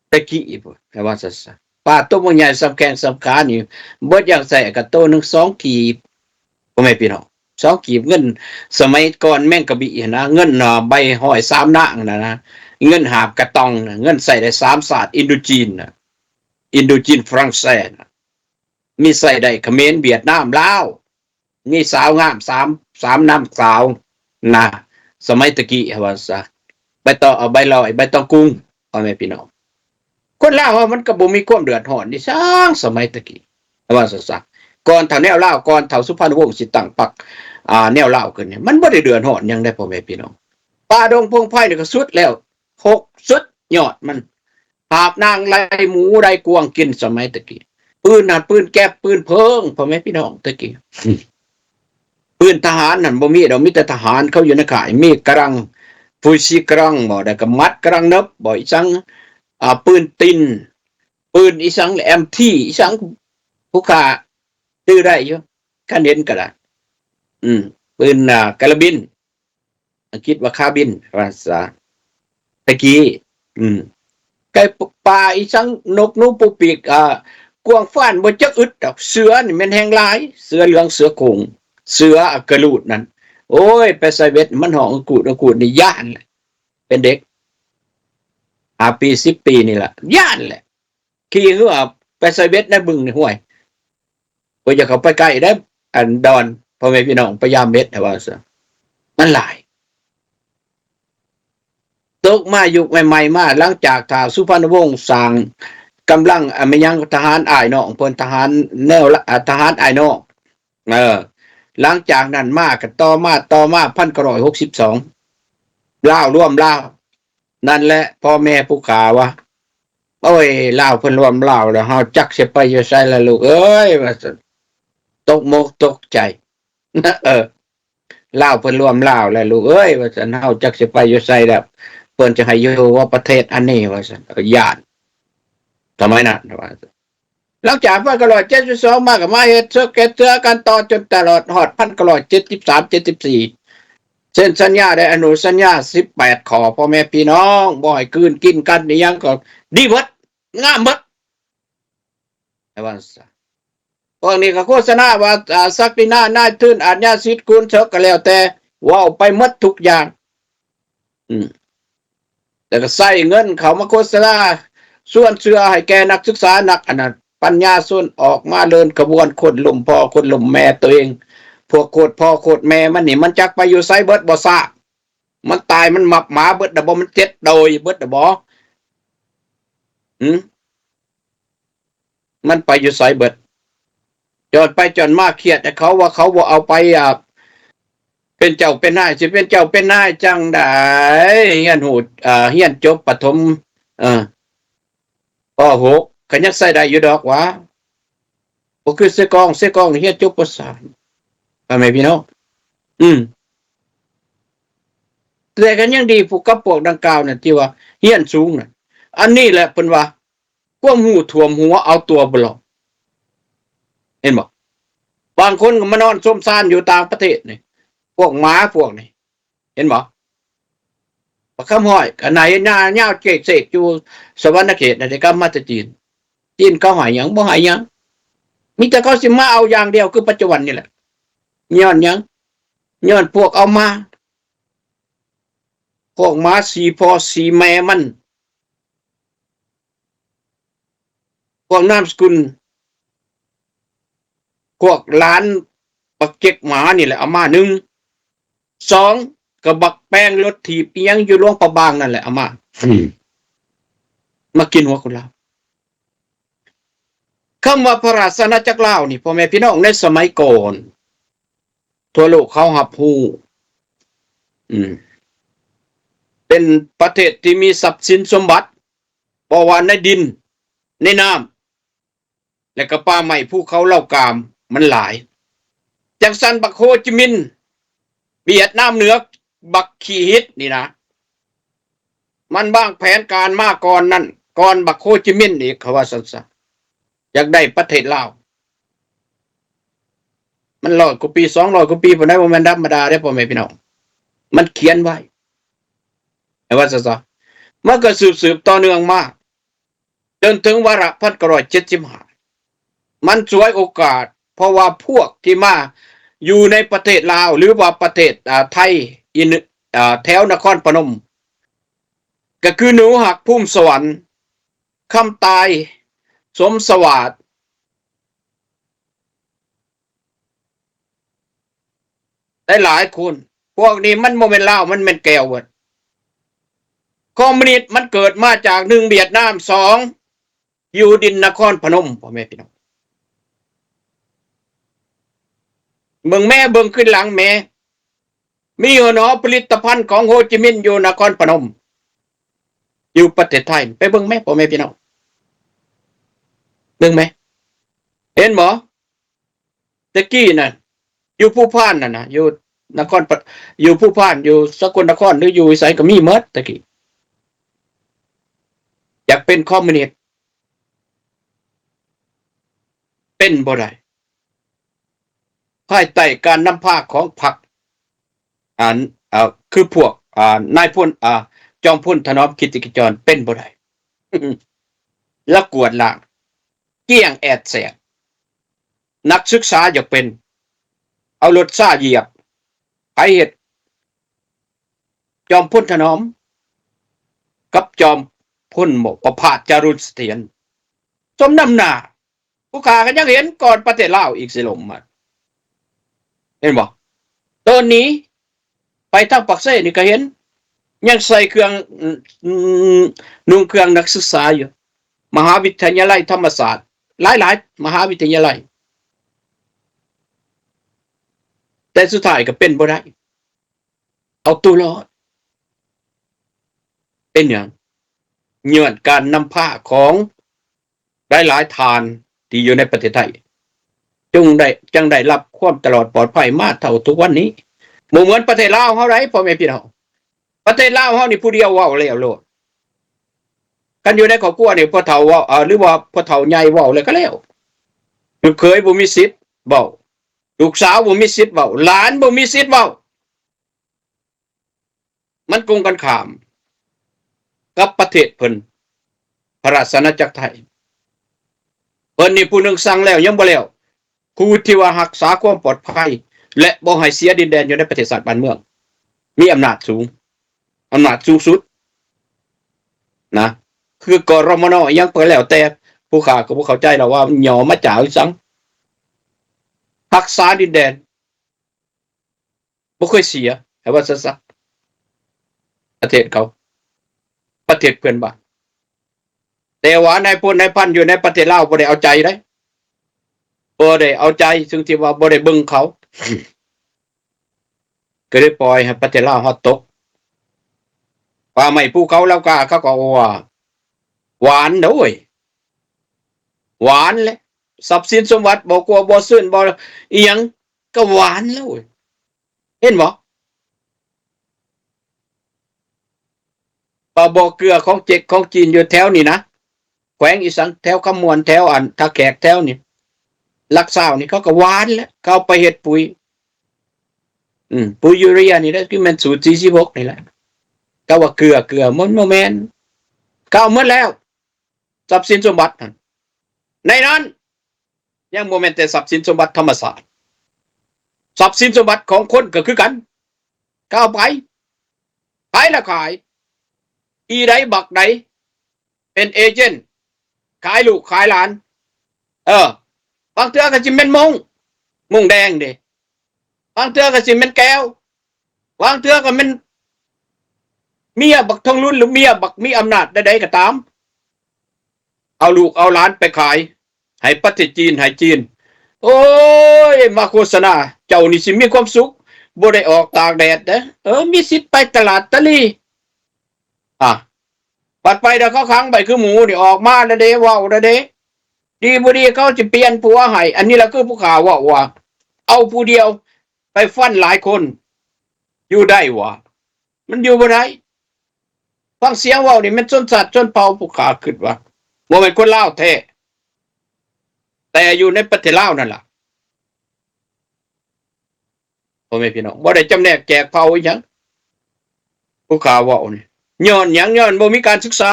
ແຕ່ກີ້ພຸ້ນ ໃຫ້ວ່າຊັ້ນຊະ. ປາໂຕບັກໃຫຍ່ສ່ຳແຂ້ງສ່ຳຂານີ້ ເບິດຢ່າງໃສ່ກະໂຕໜຶ່ງສອງກີບ ພໍ່ແມ່ພີ່ນ້ອງ ສອງກີບ. ເງິນສະໄໝກ່ອນແມງກະບິຫັ້ນນະ ເງິນ ອາ ໃບຮ້ອຍສາມນາງຫັ້ນນະ ເງິນຫາບກະຕ່ອງນະ ເງິນໃຊ້ໄດ້ສາມຊາດ ອິນໂດຈີນນະ ອິນໂດຈີນຝຣັ່ງແສນນະ ມີໃຊ້ໄດ້ຂະເໝນ ຫວຽດນາມ ລາວ ມີສາວງາມສາມ ສາມນາງສາວນະ ສະໄໝແຕ່ກີ້ ໃຫ້ວ່າຊະ ໃບຕອງ ເອົາໃບລອຍ ໃບຕອງກຸງ ພໍ່ແມ່ພີ່ນ້ອງ. ຄົນລາວເຮົາມັນກໍບໍ່ມີຄວາມເດືອດຮ້ອນນີ້ຊ່າງ ສະໄໝແຕ່ກີ້ ໃຫ້ວ່າຊະ ກ່ອນເຖົ້າແນວລາວ ກ່ອນເຖົ້າສຸພານຸວົງຊິຕັ້ງພັກ ອ່າ ແນວລາວຂຶ້ນນີ້ ມັນບໍ່ໄດ້ເດືອດຮ້ອນຫຍັງໃດ ພໍ່ແມ່ພີ່ນ້ອງ. ປ່າດົງພົງໄພນີ້ກໍສຸດແລ້ວ ຫົກ ສຸດຍອດມັນ ຫາບນາງໄລ່ໝູໄລ່ກວາງກິນສະໄໝແຕ່ກີ້ ປືນຫັ້ນ ປືນແກັບ ປືນເພີງ ພໍ່ແມ່ພີ່ນ້ອງແຕ່ກີ້. ປືນທະຫານຫັ້ນບໍ່ມີດອກ ມີແຕ່ທະຫານເຂົາຢູ່ໃນຄ້າຍ ມີກະລັງ ຟຸຍຊີກະລັງບໍ ແລ້ວກໍໝັດກະລັງເນີບບໍ ອີ່ສັງ ອ່າ ປືນຕິນ ປືນອີ່ສັງ ແອັມທີ ອີ່ສັງ ຜູ້ຂ້າຈື່ໄດ້ຢູ່ ຄັນເຫັນກໍໄດ້ ອືມ ປືນ ອ່າ ກາລາບິນ ອັງກິດວ່າຄາບິນ ວ່າຊະ ແຕ່ກີ້ ອືມ ໄກ່ປ່າອີ່ສັງ ນົກໜູປູປີກ ອ່າ ກວາງຟານບໍ່ຈັກອຶດດອກ ເສືອນີ້ແມ່ນແຮງຫຼາຍ ເສືອເຫຼືອງ ເສືອໂຄ່ງ ເສືອກະລູດນັ້ນ ໂອ້ຍ ໄປໃສ່ເວັດມັນຮ້ອງອະກູດອະກູດນີ້ ຢ້ານແຫຼະ ເປັນເດັກ ຫ້າປີ ສິບປີນີ້ລະ ຢ້ານແຫຼະ. ຂີ່ເຮືອໄປໃສ່ເບັດໃນບຶງນີ້ ຫ້ວຍ ບໍ່ຢາກເຂົ້າໄປໃກ້ເດ້ ອັນດອນ ພໍ່ແມ່ພີ່ນ້ອງ ໄປຢາມເບັດ ວ່າຊັ້ນ ມັນຫຼາຍ. ຕົກມາຍຸກໃໝ່ໆມາ ຫຼັງຈາກທ້າວສຸພານຸວົງສ້າງກຳລັງ ອາ ແມ່ນຫຍັງ ທະຫານອ້າຍນ້ອງເພິ່ນ ທະຫານແນວລະ ອາ ທະຫານອ້າຍນ້ອງ ເອີ ຫຼັງຈາກນັ້ນມາກໍຕໍ່ມາ ຕໍ່ມາ ພັນເກົ້າຮ້ອຍຫົກສິບສອງ ລາວລວມລາວ ນັ້ນແຫຼະ ພໍ່ແມ່ຜູ້ຂ້າວ່າ ໂອ້ຍ ລາວເພິ່ນລວມລາວແລ້ວ ເຮົາຈັກຊິໄປຢູ່ໃສລະລູກເອີຍ ວ່າຊັ້ນ ຕົກມົກຕົກໃຈ ເອີ ລາວເພິ່ນລວມລາວແລ້ວລູກເອີຍ ວ່າຊັ້ນ ເຮົາຈັກຊິໄປຢູ່ໃສແລ້ວ ເພິ່ນຈະໃຫ້ຢູ່ວ່າປະເທດອັນນີ້ ວ່າຊັ້ນ ເອີ ຢ້ານ ສະໄໝນັ້ນ ວ່າຊັ້ນ. ຫຼັງຈາກພັນເກົ້າຮ້ອຍເຈັດສິບສອງມາກໍມາເຮັດເສິກເຮັດເສືອກັນຕໍ່ຈົນຕະຫຼອດຮອດພັນເກົ້າຮ້ອຍເຈັດສິບສາມ ເຈັດສິບສີ່ ເຊັນສັນຍາໄດ້ອະນຸສັນຍາສິບແປດຂໍ້ ພໍ່ແມ່ພີ່ນ້ອງ ບໍ່ໃຫ້ກືນກິນກັນ ອີ່ຫຍັງກໍດີເບິດ ງາມເບິດ ໃຫ້ວ່າຊັ້ນຊະ. ພວກນີ້ກໍໂຄສະນາວ່າ ອາ ສັກດິນານາຍທຶນ ອາດຍາສິດຄູນເສິກ ກໍແລ້ວແຕ່ ເວົ້າໄປໝົດທຸກຢ່າງ ອືມ ແລ້ວກໍໃຊ້ເງິນເຂົ້າມາໂຄສະນາ ຊວນເຊື່ອໃຫ້ແກ່ນັກສຶກສາ ນັກອັນນັ້ນ ປັນຍາຊົນອອກມາເດີນຂະບວນ ຄົນລົ້ມພໍ່ຄົນລົ້ມແມ່ໂຕເອງ. ພວກໂຄດພໍ່ໂຄດແມ່ມັນນີ້ ມັນຈັກໄປຢູ່ໃສເບິດບໍ່ຊາບ? ມັນຕາຍ ມັນໝັບໝາເບິດແລ້ວບໍ່? ມັນເຈັດໂດຍເບິດແລ້ວບໍ່? ຫື? ມັນໄປຢູ່ໃສເບິດ? ຈອນໄປຈອນມາຄຽດໃຫ້ເຂົາວ່າເຂົາບໍ່ເອົາໄປ ອ່າ ເປັນເຈົ້າເປັນນາຍ ຊິເປັນເຈົ້າເປັນນາຍຈັ່ງໃດ? ຮຽນຮູ້ ອ່າ ຮຽນຈົບປະຖົມ ເອີ ປໍຫົກ ກໍຍັງໃຊ້ໄດ້ຢູ່ດອກຫວາ ບໍ່ຄືເຊກອງ ເຊກອງນີ້ຮຽນຈົບປໍສາມ ພໍ່ແມ່ພີ່ນ້ອງ ອືມ ແຕ່ກໍຍັງດີພວກກັບພວກດັ່ງກ່າວນັ້ນ ທີ່ວ່າຮຽນສູງນັ້ນ ອັນນີ້ແຫຼະເພິ່ນວ່າ ຄວາມຮູ້ຖ້ວມຫົວເອົາຕົວບໍ່ລອດ ເຫັນບໍ່? ບາງຄົນກໍມານອນສົມຊານຢູ່ຕ່າງປະເທດນີ້ ພວກໝາພວກນີ້ ເຫັນບໍ່? ບັກຄຳຮ້ອຍກໍໄຫນຍາວເຈກເສກຢູ່ສະຫວັນນະເຂດນັ້ນ ໄດ້ກັບມາແຕ່ຈີນ ຈີນເຂົາໃຫ້ຫຍັງ? ບໍ່ໃຫ້ຫຍັງ ມີແຕ່ເຂົາຊິມາເອົາຢ່າງດຽວ ຄືປັດຈຸບັນນີ້ແຫຼະ. ຍ້ອນຫຍັງ? ຍ້ອນພວກເອົາມາ ພວກໝາສີ່ພໍ່ສີ່ແມ່ມັນ ພວກນາມສະກຸນ ພວກຫຼານບັກເຈັກໝານີ້ແຫຼະເອົາມາ ໜຶ່ງ ສອງ ກໍບັກແປງລົດຖີບອີ່ຫຍັງຢູ່ຫຼວງພະບາງນັ້ນແຫຼະເອົາມາ ອືມ ມາກິນຫົວຄົນລາວ. ຄຳວ່າພະລາຊະອານາຈັກລາວນີ້ ພໍ່ແມ່ພີ່ນ້ອງ ໃນສະໄໝກ່ອນ ທົ່ວໂລກເຂົາຮັບຮູ້ ອືມ ເປັນປະເທດທີ່ມີຊັບສິນສົມບັດ ບໍ່ວ່າໃນດິນ ໃນນ້ຳ ແລະກໍປ່າໄມ້ພູເຂົາເຫຼົ່າກາມມັນຫຼາຍ. ຈັ່ງຊັ້ນບັກໂຮຈິມິນຫວຽດນາມເໜືອ ບັກຂີ້ຫິດນີ້ນະ ມັນວາງແຜນການມາກ່ອນນັ້ນ ກ່ອນບັກໂຮຈິມິນອີກ ເຂົາວ່າຊັ້ນຊະ ຢາກໄດ້ປະເທດລາວ. ມັນຮ້ອຍກວ່າປີ ສອງຮ້ອຍກວ່າປີພຸ້ນໃດ໋ ບໍ່ແມ່ນທຳມະດາເດ້ ພໍ່ແມ່ພີ່ນ້ອງ ມັນຂຽນໄວ້ ໃຫ້ວ່າຊັ້ນຊະ. ມັນກໍສືບໆຕໍ່ເນື່ອງມາ ຈົນເຖິງວາລະພັນເກົ້າຮ້ອຍເຈັດສິບຫ້າ ມັນສວຍໂອກາດ ເພາະວ່າພວກທີ່ມາຢູ່ໃນປະເທດລາວ ຫຼືວ່າປະເທດ ອ່າ ໄທ ອີກ ອ່າ ແຖວນະຄອນພະນົມ ກໍຄືໜູຮັກ ພູມສະຫວັນ ຄຳຕາຍ ສົມສະຫວາດ ຫຼາຍໆຄົນ. ພວກນີ້ມັນບໍ່ແມ່ນລາວ ມັນແມ່ນແກວເບິດ. ຄອມມິວນິດມັນເກີດມາຈາກ ໜຶ່ງ ຫວຽດນາມ, ສອງ ຢູ່ດິນນະຄອນພະນົມ ພໍ່ແມ່ພີ່ນ້ອງ. ເບິ່ງແມ້ ເບິ່ງຂຶ້ນຫຼັງແມ້ ມີຫົວໜໍຜະລິດຕະພັນຂອງໂຮຈິມິນຢູ່ນະຄອນພະນົມ ຢູ່ປະເທດໄທ. ໄປເບິ່ງແມ້ ພໍ່ແມ່ພີ່ນ້ອງ ເບິ່ງແມ້ ເຫັນບໍ່? ແຕ່ກີ້ນະ ຢູ່ພູພານນັ້ນນະ ຢູ່ນະຄອນປະ ຢູ່ພູພານ ຢູ່ສະກົນນະຄອນ ຫຼືຢູ່ໃສກໍມີໝົດແຕ່ກີ້. ຢາກເປັນຄອມມິວນິດ ເປັນບໍ່ໄດ້ ພາຍໃຕ້ການນຳພາຂອງພັກ ອັນ ເອີ ຄືພວກ ອ່າ ນາຍພົນ ອ່າ ຈອມພົນຖະໜອມ ກິດຕິຂະຈອນ ເປັນບໍ່ໄດ້. ລະກວາດລ້າງ ກ້ຽງແອດແສດ. ນັກສຶກສາຢາກເປັນ ເອົາລົດຊາຢຽບ ໃຜເຮັດ? ຈອມພົນຖະໜອມ ກັບຈອມພົນໝໍປະພາດ ຈາລຸນສະຖຽນ ສົມນ້ຳໜ້າ. ຜູ້ຂ້າກໍຍັງເຫັນກ່ອນປະເທດລາວອີກຊິລົ້ມມາ ເຫັນບໍ່? ຕອນນີ້ໄປທາງປາກເຊນີ້ກໍເຫັນ ຍັງໃສ່ເຄື່ອງ ອືມ ນຸ່ງເຄື່ອງນັກສຶກສາຢູ່ ມະຫາວິທະຍາໄລທຳມະສາດ ຫຼາຍໆມະຫາວິທະຍາໄລ ແຕ່ສຸດທ້າຍກໍເປັນບໍ່ໄດ້ ເອົາຕົວລອດ. ເປັນຫຍັງ? ຍ້ອນການນຳພາຂອງຫຼາຍໆທ່ານທີ່ຢູ່ໃນປະເທດໄທ ຈຶ່ງໄດ້ ຈັ່ງໄດ້ຮັບຄວາມຕະຫຼອດປອດໄພມາເທົ່າທຸກວັນນີ້. ບໍ່ເໝືອນປະເທດລາວເຮົາໃດ໋ ພໍ່ແມ່ພີ່ນ້ອງ. ປະເທດລາວເຮົານີ້ຜູ້ດຽວເວົ້າແລ້ວໂລດ. ຄັນຢູ່ໃນຄອບຄົວນີ້ ພໍ່ເຖົ້າເວົ້າ ເອີ ຫຼືວ່າພໍ່ເຖົ້າໃຫຍ່ເວົ້າແລ້ວກໍແລ້ວ. ລູກເຂີຍບໍ່ມີສິດເວົ້າ, ລູກສາວບໍ່ມີສິດເວົ້າ, ຫຼານບໍ່ມີສິດເວົ້າ. ມັນກົງກັນຂ້າມກັບປະເທດເພິ່ນ ພະລາຊະອານາຈັກໄທ. ເພິ່ນນີ້ຜູ້ໜຶ່ງສັ່ງແລ້ວຍັງບໍ່ແລ້ວ. ຜູ້ທີ່ວ່າຮັກສາຄວາມປອດໄພ ແລະ ບໍ່ໃຫ້ເສຍດິນແດນຢູ່ໃນປະເທດຊາດບ້ານເມືອງ ມີອຳນາດສູງ, ອຳນາດສູງສຸດນະ ຄື ກລມນ ອີ່ຫຍັງກໍແລ້ວແຕ່. ຜູ້ຂ້າກໍບໍ່ເຂົ້າໃຈແລ້ວວ່າຫຍໍ້ມາຈາກອີ່ຫຍັງ. ຮັກສາດິນແດນ ບໍ່ເຄີຍເສຍ ໃຫ້ວ່າຊັ້ນຊະ ປະເທດເຂົາ ປະເທດເພື່ອນບ້ານ. ແຕ່ວ່ານາຍພົນນາຍພັນຢູ່ໃນປະເທດລາວບໍ່ໄດ້ເອົາໃຈເດ້, ບໍ່ໄດ້ເອົາໃຈ ຊຶ່ງທີ່ວ່າບໍ່ໄດ້ເບິ່ງເຂົາ ກໍໄດ້ປ່ອຍໃຫ້ປະເທດລາວເຮົາຕົກ. ປ່າໄມ້ພູເຂົາລາວກາ ເຂົາກໍວ່າຫວານເດ້ອ ຫວານແຫຼະ. ຊັບສິນສົມບັດບໍ່ກົວບໍ່ຊືນບໍ່ອີ່ຫຍັງ ກໍຫວານແລ້ວ ເຫັນບໍ່? ປ່າບໍ່ເກືອຂອງເຈັກຂອງຈີນຢູ່ແຖວນີ້ນະ ແຂວງອີສານ ແຖວຄຳມ່ວນ ແຖວອັນທ່າແຂກ ແຖວນີ້ ຫຼັກຊາວນີ້ ເຂົາກໍຫວ່ານແຫຼະ ເຂົາເອົາໄປເຮັດປຸ໋ຍ ອືມ ປຸ໋ຍຢູເຣຍນີ້ແຫຼະ ຄືແມ່ນສູດສີ່ສິບຫົກນີ້ແຫຼະ. ເຂົາວ່າເກືອ ເກືອ ມັນບໍ່ແມ່ນ ເຂົາເອົາໝົດແລ້ວ ຊັບສິນສົມບັດຫັ້ນ ໃນນັ້ນ ຍັງບໍ່ແມ່ນແຕ່ຊັບສິນສົມບັດທຳມະຊາດ, ຊັບສິນສົມບັດຂອງຄົນກໍຄືກັນ ກໍເອົາໄປ ຂາຍລະຂາຍ. ອີໃດບັກໃດເປັນເອເຈນຂາຍລູກຂາຍຫຼານ? ເອີ ບາງເທື່ອກໍຊິແມ່ນມົ້ງ ມົ້ງແດງເດ້, ບາງເທື່ອກໍຊິແມ່ນແກ້ວ, ບາງເທື່ອກໍແມ່ນເມຍບັກທອງລຸນ ຫຼືເມຍບັກມີອຳນາດໃດໆກໍຕາມ ເອົາລູກເອົາຫຼານໄປຂາຍ ໃຫ້ປະເທດຈີນ ໃຫ້ຈີນ. ໂອ້ຍ ມາໂຄສະນາ ເຈົ້ານີ້ຊິມີຄວາມສຸກ ບໍ່ໄດ້ອອກຕາກແດດເດ້. ເອີ ມີສິດໄປຕະຫຼາດຕະຫຼີ ອາ ບັດໄປແລ້ວເຂົາຂັງໄວ້ຄືໝູນີ້ ອອກມາແລ້ວເດ້ ເວົ້າແລ້ວເດ້ ດີບໍ່ດີເຂົາຊິປ່ຽນຜົວໃຫ້. ອັນນີ້ລະຄືຜູ້ຂ້າເວົ້າວ່າ ເອົາຜູ້ດຽວໄປຟັນຫຼາຍຄົນ ຢູ່ໄດ້ຫວາ? ມັນຢູ່ບໍ່ໄດ້. ຟັງສຽງເວົ້ານີ້ແມ່ນຊົນຊາດຊົນເຜົ່າ ຜູ້ຂ້າຄິດວ່າບໍ່ແມ່ນຄົນລາວແທ້ ແຕ່ຢູ່ໃນປະເທດລາວນັ້ນລະ ພໍ່ແມ່ພີ່ນ້ອງ. ບໍ່ໄດ້ຈຳແນກແຈກເຜົ່າອີ່ຫຍັງ ຜູ້ຂ້າເວົ້ານີ້. ຍ້ອນຫຍັງ? ຍ້ອນບໍ່ມີການສຶກສາ.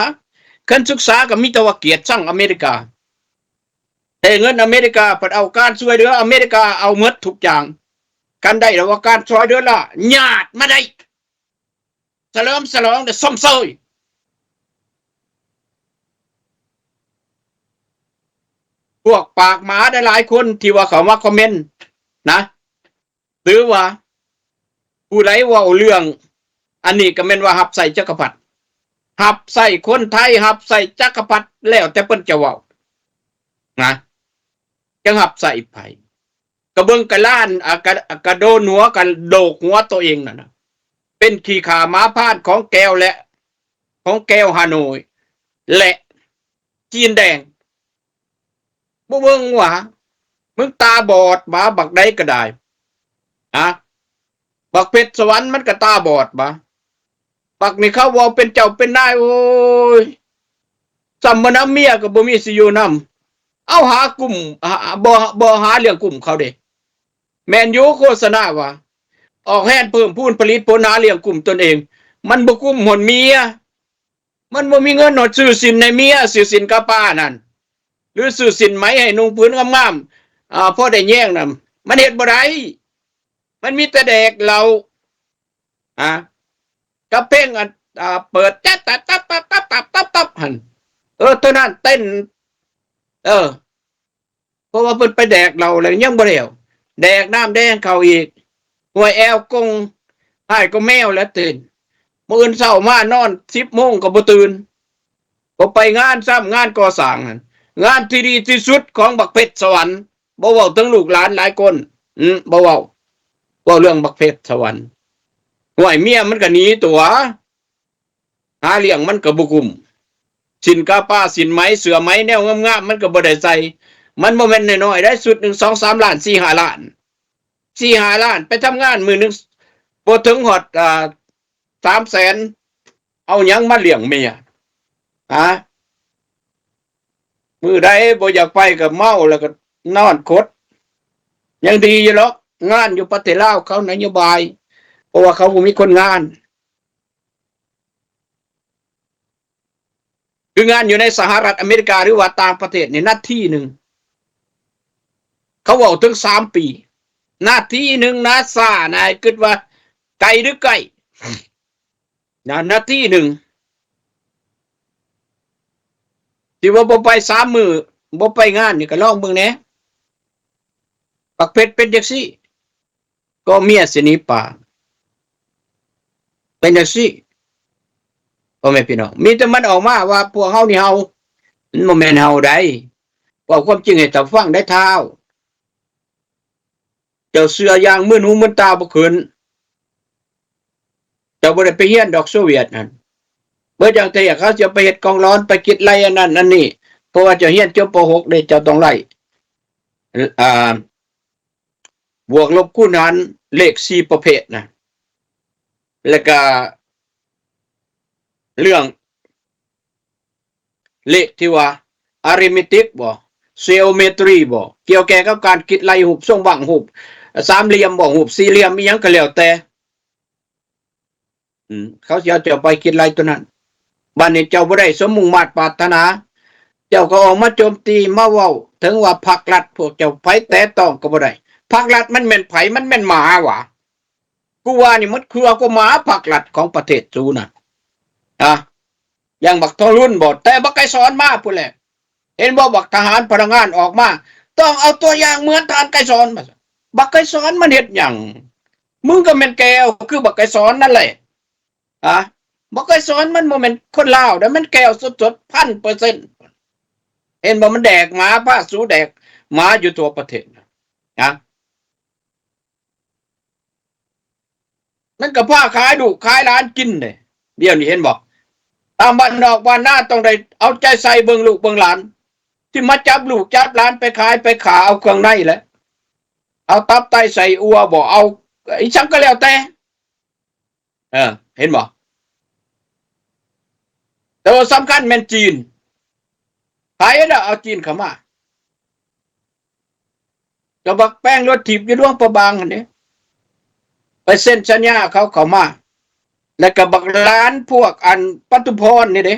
ຄັນສຶກສາກໍມີແຕ່ວ່າກຽດຊັງອາເມລິກາ ແຕ່ເງິນອາເມລິກາພັດເອົາການຊ່ວຍເຫຼືອ ອາເມລິກາເອົາໝົດທຸກຢ່າງ. ຄັນໄດ້ລະວ່າການຊ່ວຍເຫຼືອລະຍາດມາໄດ້ ສະເຫຼີມສະຫຼອງ ແລະ ຊົມເຊີຍ. ພວກປາກໝາຫຼາຍໆຄົນທີ່ວ່າເຂົ້າມາຄອມເມັນນະ ຫຼືວ່າຜູ້ໃດເວົ້າເລື່ອງອັນນີ້ກໍແມ່ນວ່າຮັບໃຊ້ຈັກກະພັດ ຮັບໃຊ້ຄົນໄທ ຮັບໃຊ້ຈັກກະພັດ ແລ້ວແຕ່ເພິ່ນຈະເວົ້ານະ ຈັກຮັບໃຊ້ໃຜ. ກະເບິ່ງກະລ້ານ ອາ ກະ ກະໂດນຫົວ ກະໂດກຫົວໂຕເອງນັ້ນນະ ເປັນຂີ້ຂ້າໝາພານຂອງແກວ ແລະ ຂອງແກວຮາໂນຍ ແລະ ຈີນແດງ. ບໍ່ເບິ່ງຫວາ ມຶງຕາບອດຫວາ ບັກໃດກະໄດ້ ຮະ ບັກເພັດສະຫວັນມັນກະຕາບອດຫວາ. ບັກນີ້ເຂົາເວົ້າເປັນເຈົ້າເປັນນາຍ ໂອ້ຍ ຊ່ຳບໍ່ນຳເມຍກໍບໍ່ມີຊິຢູ່ນຳ ເອົາຫາກຸ້ມ ຫາ ບໍ່ ບໍ່ຫາລ້ຽງກຸ້ມເຂົາເດ້. ແມ່ນຢູ່ໂຄສະນາວ່າ ອອກແຮງເພີ່ມພູນຜະລິດຜົນຫາລ້ຽງກຸ້ມຕົນເອງ ມັນບໍ່ກຸ້ມຮອດເມຍ ມັນບໍ່ມີເງິນຮອດຊື້ສິ້ນໃຫ້ເມຍ ຊື້ສິ້ນກາປານັ້ນ ຫຼືຊື້ສິ້ນໄໝໃຫ້ນຸ່ງຜືນງາມໆ ອາ ພໍໄດ້ແຍງນຳ ມັນເຮັດບໍ່ໄດ້. ມັນມີແຕ່ແດກເຫຼົ້າ ອາ ກັບເພງ ອາ ອາ ເປີດ ແຈະ ຕັບ ຕັບ ຕັບ ຕັບ ຕັບ ຕັບ ຕັບ ຫັ້ນ ເອີ ເທົ່ານັ້ນເຕັ້ນ ເອີ ເພາະວ່າເພິ່ນໄປແດກເຫຼົ້າແລ້ວຍັງບໍ່ແລ້ວ ແດກນ້ຳແດງເຂົ້າອີກ ຫ້ວຍແອວກົງ ຮ້າຍກວ່າແມວແລ້ວຕື່ນ ມື້ອື່ນເຊົ້າມານອນສິບໂມງກໍບໍ່ຕື່ນ ບໍ່ໄປງານຊ້ຳ ງານກໍ່ສ້າງຫັ້ນ ງານທີ່ດີທີ່ສຸດຂອງບັກເພັດສະຫວັນ ບໍ່ເວົ້າເຖິງລູກຫຼານຫຼາຍຄົນ ອື ບໍ່ເວົ້າ ເວົ້າເລື່ອງບັກເພັດສະຫວັນ ຫ້ວຍ ເມຍມັນກໍໜີຕົວະ ຫາລ້ຽງມັນກໍບໍ່ກຸ້ມ ສິ້ນກາປາ ສິ້ນໄໝ ເສື້ອໄໝແນວງາມໆ ມັນກໍບໍ່ໄດ້ໃສ່ ມັນບໍ່ແມ່ນນ້ອຍໆ ໄດ໋ ຊຸດໜຶ່ງສອງສາມລ້ານ ສີ່ຫ້າລ້ານ ສີ່ຫ້າລ້ານ ໄປທຳງານມື້ໜຶ່ງບໍ່ເຖິງຮອດ ອາ ສາມແສນ ເອົາຫຍັງມາລ້ຽງເມຍ ຮະ ມື້ໃດບໍ່ຢາກໄປກໍເມົາແລ້ວກໍນອນຄົດ ຍັງດີຢູ່ດອກ ງານຢູ່ປະເທດລາວເຂົານະໂຍບາຍ ເພາະວ່າເຂົາບໍ່ມີຄົນງານ ຄືງານຢູ່ໃນສະຫະລັດອາເມລິກາ ຫຼືວ່າຕ່າງປະເທດນີ້ນາທີໜຶ່ງ ເຂົາເວົ້າເຖິງສາມປີ ນາທີໜຶ່ງນາຊານະ ໃຫ້ຄິດວ່າໄກຫຼືໃກ້ ນະ ນາທີໜຶ່ງ ທີ່ວ່າບໍ່ໄປສາມມື້ ບໍ່ໄປງານນີ້ ກໍລອງເບິ່ງແດ່ ບັກເພັດເປັນຈັ່ງຊີ້ ກໍເມຍຊິໜີປ່າ ເປັນຈັ່ງຊີ້ ພໍ່ແມ່ພີ່ນ້ອງ ມີແຕ່ມັນອອກມາວ່າພວກເຮົານີ້ເຮົາ ມັນບໍ່ແມ່ນເຮົາໃດ ເວົ້າຄວາມຈິງໃຫ້ເຈົ້າຟັງໄດ້ທ້າວ ເຈົ້າເຊື່ອຢ່າງມືນຫູມືນຕາບໍ່ຂຶ້ນ ເຈົ້າບໍ່ໄດ້ໄປຮຽນດອກໂຊວຽດຫັ້ນ ເບິດຢ່າງແທ້ ເຂົາຈະໄປເຮັດກອງຫຼອນ ໄປຄິດໄລ່ອັນນັ້ນອັນນີ້ ເພາະວ່າເຈົ້າຮຽນຈົບ ປໍຫົກ ເດ້ ເຈົ້າຕ້ອງໄລ່ ອ່າ ບວກລົບຄູນຫານເລກສີ່ປະເພດນະ ແລ້ວກະເລື່ອງເລກທີ່ວ່າ ອາຣິເມຕິກບໍ ເຈໂອເມຕຣີບໍ ກ່ຽວແກ່ກັບການຄິດໄລ່ຮູບຊົງບັ້ງ ຮູບສາມຫຼ່ຽມບໍ ຮູບສີ່ຫຼ່ຽມ ອີ່ຫຍັງກໍແລ້ວແຕ່ ອືມ ເຂົາຊິເອົາເຈົ້າໄປຄິດໄລ່ຕົວນັ້ນ ບາດນີ້ເຈົ້າບໍ່ໄດ້ສົມມຸ່ງມາດປາດຖະໜາ ເຈົ້າກໍອອກມາໂຈມຕີ ມາເວົ້າເຖິງວ່າພັກລັດ ພວກເຈົ້າໃຜແຕະຕ້ອງກໍບໍ່ໄດ້ ພັກລັດມັນແມ່ນໃຜ? ມັນແມ່ນໝາຫວາ? ກູວ່ານີ້ມັນເຄືອກວ່າໝາ ພັກລັດຂອງປະເທດສູນະ ອາ ຢ່າງບັກທອງລຸນບໍ ແຕ່ບັກໄກສອນມາພຸ້ນແຫຼະ ເຫັນບໍ່ ບັກທະຫານພະນັກງານອອກມາ ຕ້ອງເອົາຕົວຢ່າງເໝືອນທ່ານໄກສອນ ບັກໄກສອນມັນເຮັດຫຍັງ? ມຶງກໍແມ່ນແກວຄືບັກໄກສອນນັ້ນແຫຼະ ອາ ບັກໄກສອນມັນບໍ່ແມ່ນຄົນລາວໃດ໋ ມັນແກວສົດໆ ພັນເປີເຊັນ ເຫັນບໍ່ ມັນແດກໝາ ພາສູແດກໝາຢູ່ທົ່ວປະເທດ ນະ ມັນກໍພາຂາຍລູກຂາຍຫຼານກິນເດ້ ດຽວນີ້ເຫັນບໍ່? ຕາມບ້ານນອກບ້ານນາຕ້ອງໄດ້ເອົາໃຈໃສ່ເບິ່ງລູກເບິ່ງຫຼານ ທີ່ມາຈັບລູກຈັບຫຼານໄປຂາຍໄປຂ້າເອົາເຄື່ອງໃນແຫຼະ ເອົາຕັບໄຕໄສ້ອົ່ວບໍ ເອົາອີ່ຫຍັງກໍແລ້ວແຕ່ ເອີ ເຫັນບໍ່? ແຕ່ວ່າສຳຄັນແມ່ນຈີນ ໃຜລະເອົາຈີນເຂົ້າມາ? ກໍບັກແປງລົດຖີບຢູ່ຫຼວງພະບາງຫັ້ນເດ້ ໄປເຊັນສັນຍາເຂົາເຂົ້າມາ ແລ້ວກໍບັກຫຼານພວກອັນປະຕູພອນນີ້ເດ້